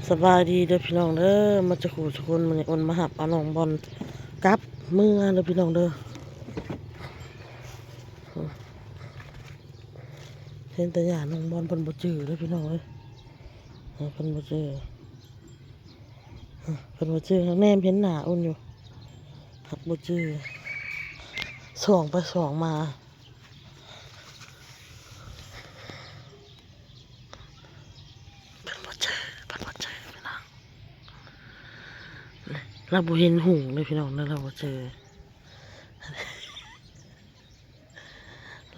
ສະບາຍດີເດີພີ່ນ້ອງເດີ ມາສູ່ຄູ່ສູ່ຄົນ ມື້ນີ້ອ້ນມາຮັບເອົານ້ອງບອນກັບເມືອເດີພີ່ນ້ອງເດີ. ເຫັນແຕ່ຍານ້ອງບອນເພິ່ນບໍ່ຈື່ເດີພີ່ນ້ອງເອີຍ ເພິ່ນບໍ່ຈື່ ເພິ່ນບໍ່ຈື່ ແນມເຫັນໜ້າອ້ນຢູ່ ຮັກບໍ່ຈື່ ສ່ອງໄປສ່ອງມາ. ເພິ່ນບໍ່ເຈີ ເພິ່ນບໍ່ເຈີພີ່ນ້ອງ ລາວບໍ່ເຫັນຫຸ່ງເດີພີ່ນ້ອງເດີ ລາວບໍ່ເຈີ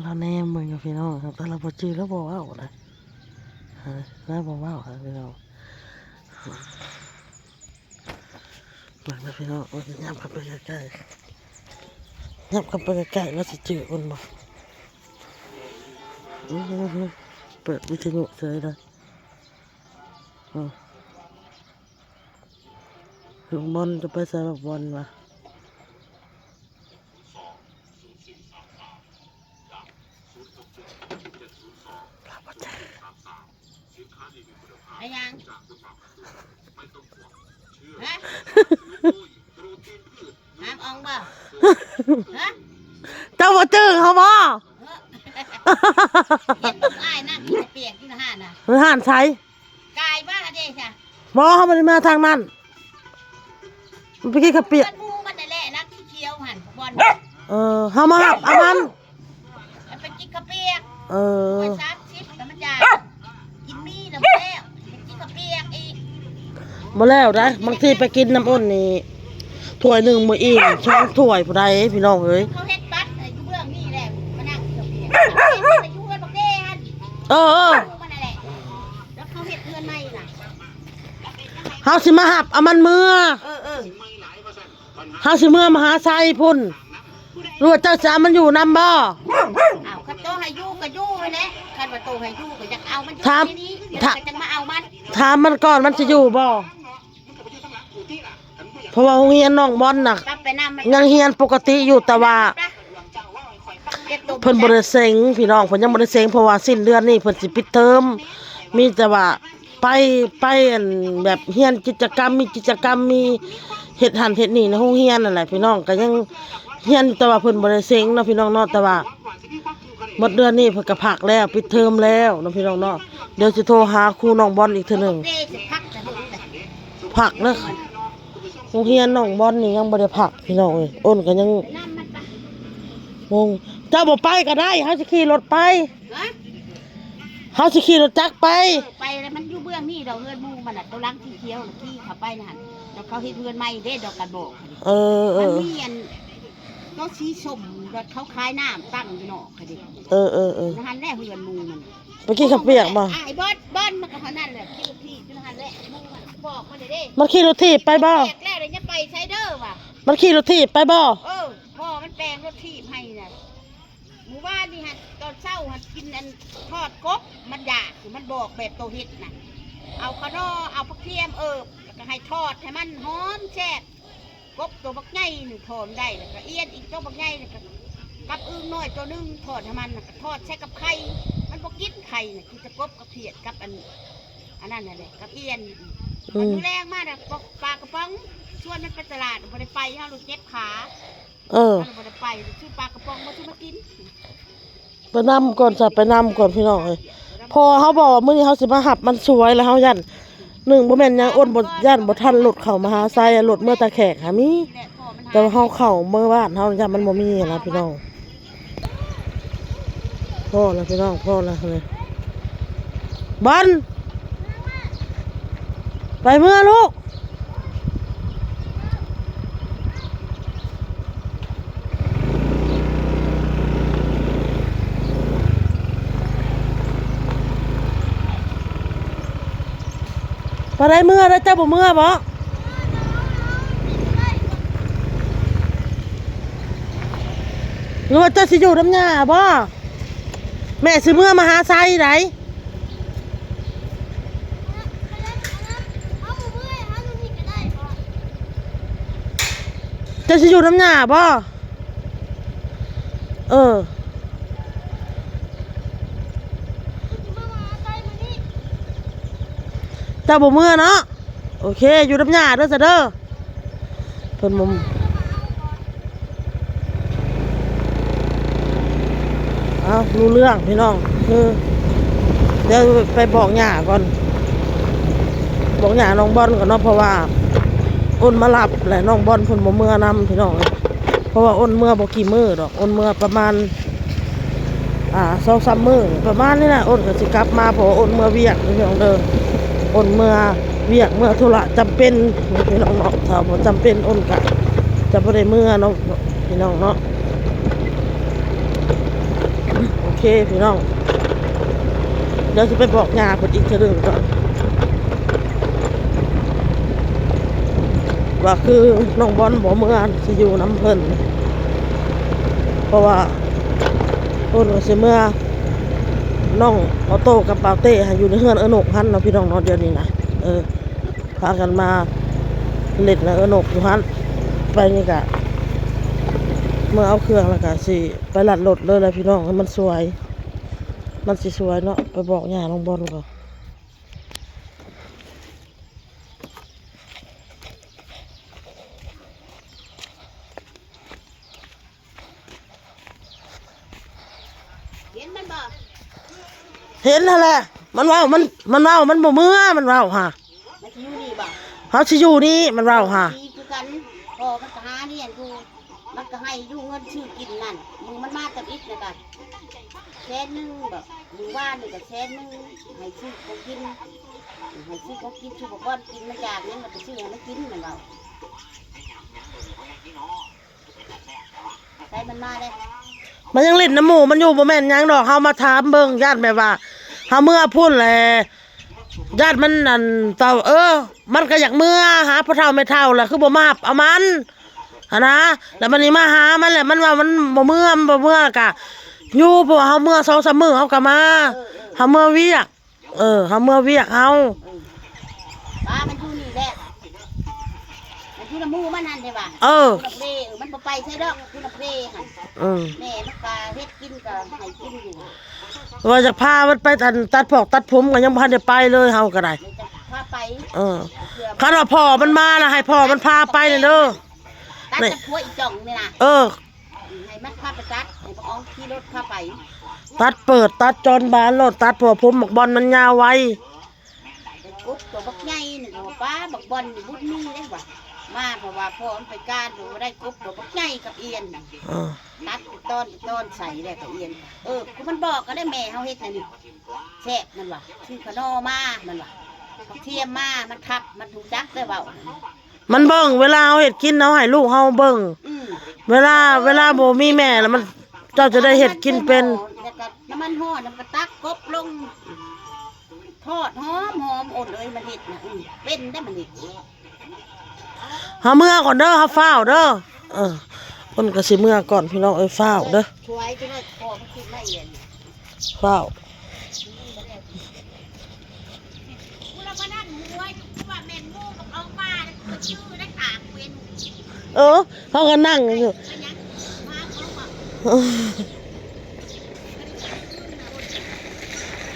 ລາວແນມເບິ່ງຢູ່ພີ່ນ້ອງ ແຕ່ລາວບໍ່ຈື່ ລາວບໍ່ເວົ້ານະ ລາວບໍ່ເວົ້ານະພີ່ນ້ອງ. ເບິ່ງນະພີ່ນ້ອງ ໂອ້ຍ ຫຍັບເຂົ້າໄປໃກ້ໆ ຫຍັບເຂົ້າໄປໃກ້ໆ ລາວຊິຈື່ອ້ນບໍ່? ອື ເປີດວິທະຍຸເສີຍເລີຍ ອື ລູກບອນຈະໄປໃສ ບັກບອນວະ? ໄປຫຍັງ? ຮະ? ຫາມອອງບໍ່? ຮະ? ເຈົ້າບໍ່ຈື່ເຮົາບໍ່? ເອີ ເຫັນບໍ່ອ້າຍນັ່ງກິນເຂົ້າປຽກຢູ່ຫັ້ນນະ ຮ້ານໃສ? ກາຍມາເດ້ຊະ ບໍ່ ເຮົາບໍ່ໄດ້ມາທາງນັ້ນ ມັນໄປກິນເຂົ້າປຽກ ເພື່ອນໝູ່ມັນນັ້ນແຫຼະ ຫຼັງສີຂຽວຫັ້ນ ບ່ອນ ເອີ ເຮົາມາຮັບເອົາມັນ ມັນໄປກິນເຂົ້າປຽກ ເອີ ຖ້ວຍສາມສິບ ແລ້ວມັນຢາກກິນໝີ່ແລ້ວບໍ່ແລ້ວ ໄປກິນເຂົ້າປຽກອີກ ບໍ່ແລ້ວໃດ໋ ບາງທີໄປກິນນຳອ້ນນີ້ ຖ້ວຍໜຶ່ງບໍ່ອີ່ມ ສອງຖ້ວຍພຸ້ນໃດ໋ ພີ່ນ້ອງເອີຍ ເຂົາເຮັດບັດຢູ່ເບື້ອງນີ້ແຫຼະ ມານັ່ງກິນເຂົ້າປຽກ ຢູ່ເຮືອນບັກເດຫັ້ນ ເອີ ເອີ ມັນນັ້ນແຫຼະ ແລ້ວເຂົາເຮັດເຮືອນໃໝ່ນະ ເຮົາຊິມາຮັບເອົາມັນເມືອ ເອີ ເອີ ເຮົາຊິເມືອມະຫາໄຊພຸ້ນ ຫຼືວ່າເຈົ້າຊິເອົາມັນຢູ່ນຳບໍ່? ອ້າວ ຄັນໂຕໃຫ້ຢູ່ກໍຢູ່ຫັ້ນແຫຼະ ຄັນວ່າໂຕໃຫ້ຢູ່ກໍຢາກເອົາມັນຢູ່ ຖາມ ໃນນີ້ ຖາມ ແລ້ວກໍຈັ່ງມາເອົາມັນ ຖາມມັນກ່ອນ ມັນຊິຢູ່ບໍ່? ເພາະວ່າໂຮງຮຽນນ້ອງບອນນະ ກັບໄປນຳມັນ ຍັງຮຽນປົກກະຕິຢູ່ ແຕ່ວ່າ ເກັບໂຕ ເພິ່ນບໍ່ໄດ້ເສັງພີ່ນ້ອງ ເພິ່ນຍັງບໍ່ໄດ້ເສັງ ເພາະວ່າສິ້ນເດືອນນີ້ເພິ່ນຊິປິດເທີມ ມີແຕ່ວ່າໄປ ໄປ ອັນ ແບບຮຽນກິດຈະກຳ ມີກິດຈະກຳ ມີເຮັດຫັ້ນເຮັດນີ້ໃນໂຮງຮຽນນັ້ນແຫຼະພີ່ນ້ອງ ກໍຍັງຮຽນຢູ່ ແຕ່ວ່າເພິ່ນບໍ່ໄດ້ເສັງເນາະພີ່ນ້ອງເນາະ ແຕ່ວ່າໝົດເດືອນນີ້ເພິ່ນກໍພັກແລ້ວ ປິດເທີມແລ້ວເນາະພີ່ນ້ອງເນາະ ດຽວຊິໂທຫາຄູນ້ອງບອນອີກເທື່ອໜຶ່ງ ພັກເດີ ໂຮງຮຽນນ້ອງບອນນີ້ຍັງບໍ່ໄດ້ພັກພີ່ນ້ອງເອີຍ ອ້ນກໍຍັງງົງ ເຈົ້າບໍ່ໄປກໍໄດ້ ເຮົາຊິຂີ່ລົດໄປ ຮະ? ເຮົາຊິຂີ່ລົດຈັກໄປ ເອີ ໄປແລ້ວ ມັນຢູ່ເບື້ອງນີ້ດອກ ເຮືອນໝູ່ມັນນະ ໂຕຫຼັງສີຂຽວນະ ຂີ່ເຂົ້າໄປນະຫັ້ນ ດອກເຂົາເຮັດເຮືອນໃໝ່ເດ້ ດອກກະບອກ ເອີ ເອີ ມັນມີອັນ ໂຕສີສົ້ມ ດອກເຂົາຂາຍນ້ຳຕັ້ງຢູ່ນອກຫັ້ນເດ້ ເອີ ເອີ ເອີ ຫັ້ນແຫຼະເຮືອນໝູ່ມັນ ໄປກິນເຂົ້າປຽກບໍ່? ອ້າຍບອນ ບອນມັນກໍເທົ່ານັ້ນແຫຼະ ຂີ່ລົດຖີບຢູ່ຫັ້ນແຫຼະ ໝູ່ມັນບອກມັນເດ້ ມັນຂີ່ລົດຖີບໄປບໍ່? ແລ້ວເດ້ ຢ່າໄປໃສເດີວ່າ ມັນຂີ່ລົດຖີບໄປບໍ່? ເອີ ພໍ່ມັນແປງລົດຖີບໃຫ້ນະ ມື້ວານນີ້ຫັ້ນ ຕອນເຊົ້າຫັ້ນກິນອັນທອດກົບ ມັນຢາກ ມັນບອກແບບໂຕເຮັດນະ ເອົາຂະໜໍ່ ເອົາຜັກທຽມເອີບ ແລ້ວກໍໃຫ້ທອດໃຫ້ມັນຫອມແຊບ ກົບໂຕບັກໃຫຍ່ໜຶ່ງ ພໍມັນໄດ້ ແລ້ວກໍອຽນອີກໂຕບັກໃຫຍ່ ແລ້ວກໍກັບອຶ່ງນ້ອຍໂຕໜຶ່ງ ທອດໃຫ້ມັນ ແລ້ວກໍທອດໃສ່ກັບໄຂ່ ມັນບໍ່ກິນໄຂ່ນະ ກິນແຕ່ກົບກັບຂຽດກັບອັນ ອັນນັ້ນຫັ້ນແຫຼະ ກັບອຽນ ອືມ ມັນມື້ແລງມານະ ປາກະປ໋ອງ ຊວນມັນໄປຕະຫຼາດ ບໍ່ໄດ້ໄປ ເຮົາເຈັບຂາ ເອີ ເຮົາບໍ່ໄດ້ໄປ ຊື້ປາກະປ໋ອງມາ ຊື້ມາກິນ ໄປນຳກ່ອນຊະ ໄປນຳກ່ອນພີ່ນ້ອງເອີຍ ພໍ່ເຮົາບອກວ່າມື້ນີ້ເຮົາຊິມາຮັບມັນສວຍ ແລ້ວເຮົາຢ້ານ ໜຶ່ງບໍ່ແມ່ນຫຍັງ ອ້ນບໍ່ ຢ້ານບໍ່ທັນລົດເຂົ້າມະຫາໄຊ ລົດເມືອຕາແຂກຫາມີ ແຕ່ວ່າເຮົາເຂົ້າເມືອບ້ານເຮົາຢ້ານມັນບໍ່ມີນະພີ່ນ້ອງ. ພໍແລ້ວພີ່ນ້ອງ ພໍແລ້ວ ບອນ ໄປເມືອລູກ ບໍ່ໄດ້ເມືອແລ້ວ ເຈົ້າບໍ່ເມືອບໍ? ຫຼືວ່າເຈົ້າຊິຢູ່ນຳຍ່າບໍ? ແມ່ຊິເມືອມະຫາໄຊໃດ. ເຈົ້າຊິຢູ່ນຳຍ່າບໍ? ເອີ ເຈົ້າບໍ່ເມືອເນາະ? ໂອເຄ ຢູ່ນຳຍ່າເດີຊະເດີ. ເພິ່ນບໍ່ ເອົ້າ ຮູ້ເລື່ອງພີ່ນ້ອງ. ຄື ດຽວໄປບອກຍ່າກ່ອນ ບອກຍ່ານ້ອງບອນກ່ອນເນາະ ເພາະວ່າອ້ນມາຮັບ ແລະ ນ້ອງບອນເພິ່ນບໍ່ເມືອນຳພີ່ນ້ອງ. ເພາະວ່າອ້ນເມືອບໍ່ກີ່ມື້ດອກ ອ້ນເມືອປະມານ ອ່າ ສອງສາມມື້ປະມານນີ້ແຫຼະ ອ້ນກໍຊິກັບມາ ເພາະວ່າອ້ນເມືອວຽກເດີພີ່ນ້ອງເດີ. ອ້ນເມືອວຽກ ເມືອທຸລະຈຳເປັນພີ່ນ້ອງເນາະ. ຖ້າບໍ່ຈຳເປັນ ອ້ນກໍຈະບໍ່ໄດ້ເມືອເນາະພີ່ນ້ອງເນາະ. ໂອເຄພີ່ນ້ອງ ດຽວຊິໄປບອກຍ່າເພິ່ນອີກເທື່ອໜຶ່ງກ່ອນ ວ່າຄືນ້ອງບອນບໍ່ເມືອ ຊິຢູ່ນຳເພິ່ນ ເພາະວ່າເພິ່ນກໍຊິເມືອ ນ້ອງອໍໂຕ້ກັບບ່າວເຕ້ຫັ້ນ ຢູ່ໃນເຮືອນເອື້ອນົກຫັ້ນເນາະພີ່ນ້ອງເນາະ. ດຽວນີ້ນະ ເອີ ພາກັນມາຫຼິ້ນນຳເອື້ອນົກຢູ່ຫັ້ນ. ໄປນີ້ກະເມືອເອົາເຄື່ອງ ແລ້ວກະຊິໄປລັດລົດເລີຍແຫຼະພີ່ນ້ອງ ໃຫ້ມັນສວຍ ມັນຊິສວຍເນາະ. ໄປບອກຍ່ານ້ອງບອນກ່ອນ. ເຫັນມັນບໍ່? ເຫັນຫັ້ນແຫຼະ ມັນເວົ້າ ມັນ ມັນເວົ້າ ມັນບໍ່ເມືອ ມັນເວົ້າຫາ ມັນຊິຢູ່ນີ້ບໍ່? ເຮົາຊິຢູ່ນີ້ ມັນເວົ້າຫາ ດີຄືກັນ. ພໍ່ມັນກໍຫາລ້ຽງຢູ່ ມັນກໍໃຫ້ຢູ່ເງິນຊື້ກິນນັ້ນ ມື້ມັນມາຕຳອິດນະກະ ແສນໜຶ່ງບໍ ມື້ວານນີ້ກໍແສນໜຶ່ງ ໃຫ້ຊື້ຂອງກິນ ໃຫ້ຊື້ຂອງກິນ ຊື້ບັກບອນກິນ ມັນຢາກຫຍັງກໍໄປຊື້ໃຫ້ມັນກິນ ມັນເວົ້າ. ໃສ່ມັນມາເດ້ ມັນຍັງຫຼິ້ນນຳໝູ່ມັນຢູ່ ບໍ່ແມ່ນຫຍັງດອກ. ເຮົາມາຖາມເບິ່ງ ຢ້ານແບບວ່າເຮົາເມືອພຸ້ນແຫຼະ ຢ້ານມັນ ອັນ ເຕົ້າ ເອີ ມັນກໍຢາກເມືອຫາພໍ່ເຖົ້າແມ່ເຖົ້າແຫຼະ ຄືບໍ່ມາຮັບເອົາມັນຫັ້ນນະ. ແລ້ວບັດນີ້ມາຫາມັນແຫຼະ ມັນວ່າມັນບໍ່ເມືອ ມັນບໍ່ເມືອ ແລ້ວກະຢູ່ ເພາະວ່າເຮົາເມືອສອງສາມມື້ເຮົາກໍມາ ເຮົາເມືອວຽກ ເອີ ເຮົາເມືອວຽກເຮົາ ເອີ ປາມັນຢູ່ນີ້ແຫຼະ ມັນຢູ່ນຳໝູ່ມັນຫັ້ນເດ້ວ່າ ເອີ ຢູ່ນຳເລ ເອີ ມັນບໍ່ໄປໃສດອກ ຢູ່ນຳເລຫັ້ນ ເອີ ແມ່ມັນກໍເຮັດກິນກໍໃຫ້ກິນຢູ່ ວ່າຈະພາມັນໄປ ອັນ ຕັດພອກຕັດຜົມກໍຍັງບໍ່ທັນໄດ້ໄປເລີຍ ເຮົາກໍໄດ້ ແມ່ຈະພາໄປ ເອີ ຄັນວ່າພໍ່ມັນມາລະໃຫ້ພໍ່ມັນພາໄປເດີ ຕັດກັບຜົວອີ່ຈ່ອງນີ້ນະ ເອີ ໃຫ້ມັນພາໄປຕັດ ໃຫ້ບັກອອງຂີ່ລົດພາໄປ ຕັດເປີດຕັດຈອນບານໂລດ ຕັດ ເພາະວ່າຜົມບັກບອນມັນຍາວໄວ ໄດ້ກົບຕົວບັກໃຫຍ່ນີ້ ເພາະວ່າປ້າບັກບອນນີ້ບຸນມີເດ້ວ່າ ມາ ເພາະວ່າພໍ່ມັນໄປການ ບໍ່ໄດ້ກົບຕົວບັກໃຫຍ່ກັບອຽນ ເອີ ຕັດເປັນຕອນເປັນຕອນໃສ່ແລ້ວກໍອຽນ ເອີ ຄືມັນບອກກັນໄດ້ ແມ່ເຮົາເຮັດນັ້ນນີ້ ແຊບ ມັນວ່າ ຊື້ຂະໜໍ່ມາ ມັນວ່າ ຜັກທຽມມາ ມັນຄັກ ມັນຮູ້ຈັກແຕ່ເວົ້າ ມັນເບິ່ງ ເວລາເຮົາເຮັດກິນ ເຮົາໃຫ້ລູກເຮົາເບິ່ງ ອືມ ເວລາ ເວລາບໍ່ມີແມ່ແລ້ວມັນ ເຈົ້າຈະໄດ້ເຮັດກິນເປັນ ແລ້ວກໍນ້ຳມັນຮ້ອນ ແລ້ວກໍຕັກກົບລົງ ທອດຫອມໆ ໂອ້ນເອີຍ ມັນເຮັດນະ ອືມ ເປັນໄດ໋ມັນເຮັດ. ເຮົາເມືອກ່ອນເດີ ເຮົາຟ້າວເດີ ເອີ ເພິ່ນກໍຊິເມືອກ່ອນ ພີ່ນ້ອງເອີຍ ຟ້າວເດີ ຟ້າວ. ເອີ ເຮົາກໍນັ່ງຢູ່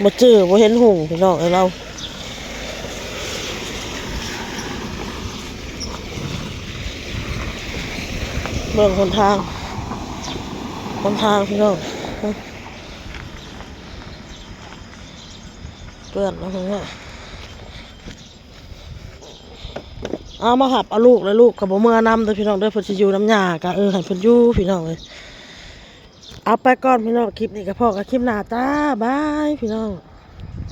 ບໍ່ຈື່ ບໍ່ເຫັນຮຸ່ງ ພີ່ນ້ອງເອີຍ ລາວ ເບິ່ງຫົນທາງ ຫົນທາງ ພີ່ນ້ອງ ເປື້ອນເນາະ ເອົາມາຮັບເອົາລູກ ແລ້ວລູກກໍບໍ່ເມືອນຳເດີ ພີ່ນ້ອງເດີ ເພິ່ນຊິຢູ່ນຳຍ່າ ກໍ ເອີ ໃຫ້ເພິ່ນຢູ່ ພີ່ນ້ອງເອີຍ. ເອົາໄປກ່ອນ ພີ່ນ້ອງ ຄລິບນີ້ກໍພໍ້ກັນຄລິບໜ້າ ຈ້າ ບາຍ ພີ່ນ້ອງ.